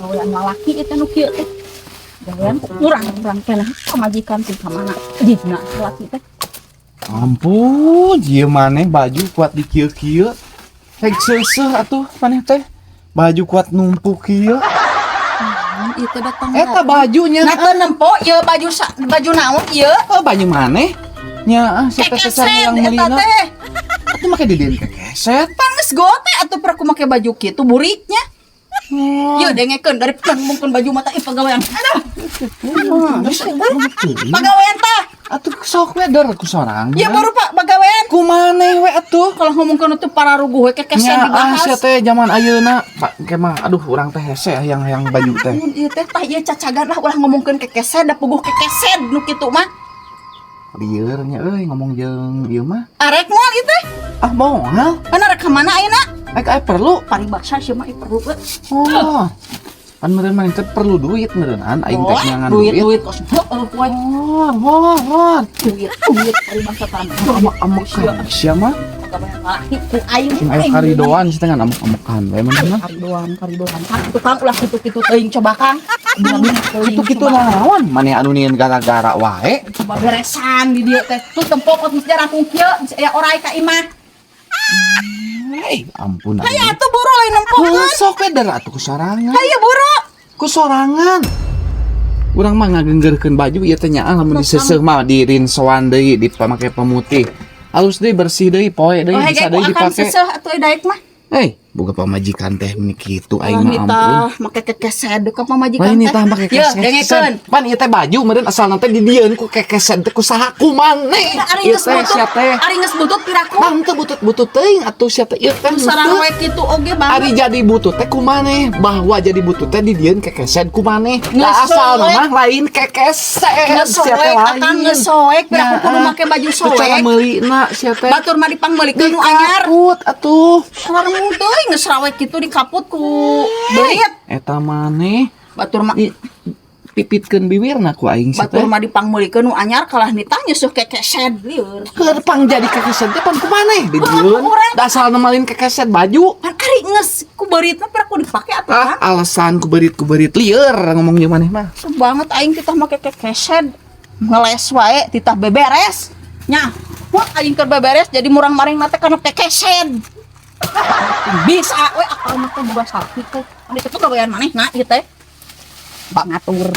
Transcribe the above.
Pagawean lalaki itu nu kieu teh. Gawean kurang kurang keneh pamajikan sih ka mana? Jigna lalaki teh. Ampun, ieu maneh baju kuat di kieu-kieu. Rek seuseuh atuh maneh teh. Baju kuat numpuk kieu. Naon ieu teh datang? Eta bajunya. Nah, teu nempo ieu baju baju naon ieu? Oh, baju maneh? Nya, ah, si teh Kekeset yang eta meulina. teh. Atuh make di dieu kekeset. Pan geus gote atuh peraku make baju kitu buriknya. Oh. Ieu dengekeun dari ngomongkeun baju mata ih pagawean. Aduh. Pagawean tah. Atuh sok we der ku sorangan. Ya baru Pak pagawean. Ku maneh we atuh. Kalau ngomongkeun itu para ruguh we kekeset Nya ah, dibahas. sia teh zaman ayeuna. Pak ke mah aduh urang teh hese hayang-hayang baju teh. Mun ieu teh tah ieu cacagan lah ulah ngomongkeun kekeset da puguh kekeset nu kitu mah. Lieur nya euy ngomong jeung ieu mah. Arek moal ieu teh. Ah, moal. Kan arek ka mana ayeuna? Rek aya perlu. Paribasa sia mah ieu perlu we. Oh. Pan meureun maneh teh perlu duit meureunnan aing teh Oh, nyangan duit duit. duit kos heueuh poe. Oh, oh, oh. Duit duit paribasa tan. Amak-amakan sia mah. Pagawean lalaki ku aing. Sing aya karidoan sia teh ngan amak-amakan we maneh mah. Karidoan karidoan. Kang tukang ulah kitu-kitu teuing coba Kang. Kitu-kitu naon maneh anu nieun gara-gara wae. Coba beresan di dieu teh. Tuh tempo kot mesti jarangkung kieu bisa aya orai ka imah. Hei, ampun Hayu aing. atuh buru lain nempokeun. Heuh, sok we der atuh ku sorangan. Hayu buru. Ku sorangan. Urang mah ngagenggeurkeun baju ieu teh nyaah lamun diseuseuh mah dirinsoan deui dipake pemutih. Halus deui bersih deui poe deui Oh, bisa hege deui ku akan dipake. seuseuh atuh daek mah. Hei, boga pamajikan teh meni kitu aing Ulah mah ampun. nitah make kekeset ka pamajikan Lain teh. nitah make Ye, kekeset. dengekeun. Pan ieu teh baju meureun asal teh di dieun ku kekeset teh ku saha ku maneh. Ari Ieu geus teh butut, sia teh. ari geus butut piraku. Bang teu butut-butut teuing atuh sia teh ieu teh henteu. Sarang we kitu oge banget. Ari jadi butut teh ku maneh bahwa jadi butut teh di dieun kekeset ku maneh. Da Ngesoek. asal mah lain kekeset sia teh Ngesoek lain. akang ngesoek piraku kudu Nah, make baju Teu cara soek. meulina sia teh. Batur mah dipangmeulikeun nu anyar. Dikaput atuh. Sareng teuing geus rawe kitu dikaput ku beurit. Eta maneh Batur mah di pipitkeun biwirna ku aing sia batur teh. mah dipangmeulikeun nu anyar kalah nitah nyeusuh kekeset lieur. Keur pang jadi kekeset teh pan ku maneh di Ku dieun. urang. Da asalna malin kekeset baju. Pan ari geus ku beurit mah piraku dipake atuh Ah, Kang. alasan ku berit lieur ngomong jeung maneh mah. Kesel banget aing titah make kekeset. Ngeles wae titah beberes. Nya, wah aing keur beberes jadi murang-maring na teh kana kekeset. Bisa we akal mah teh boga salaki teh. Pan itu gawean maneh na ieu teh. Bang ngatur.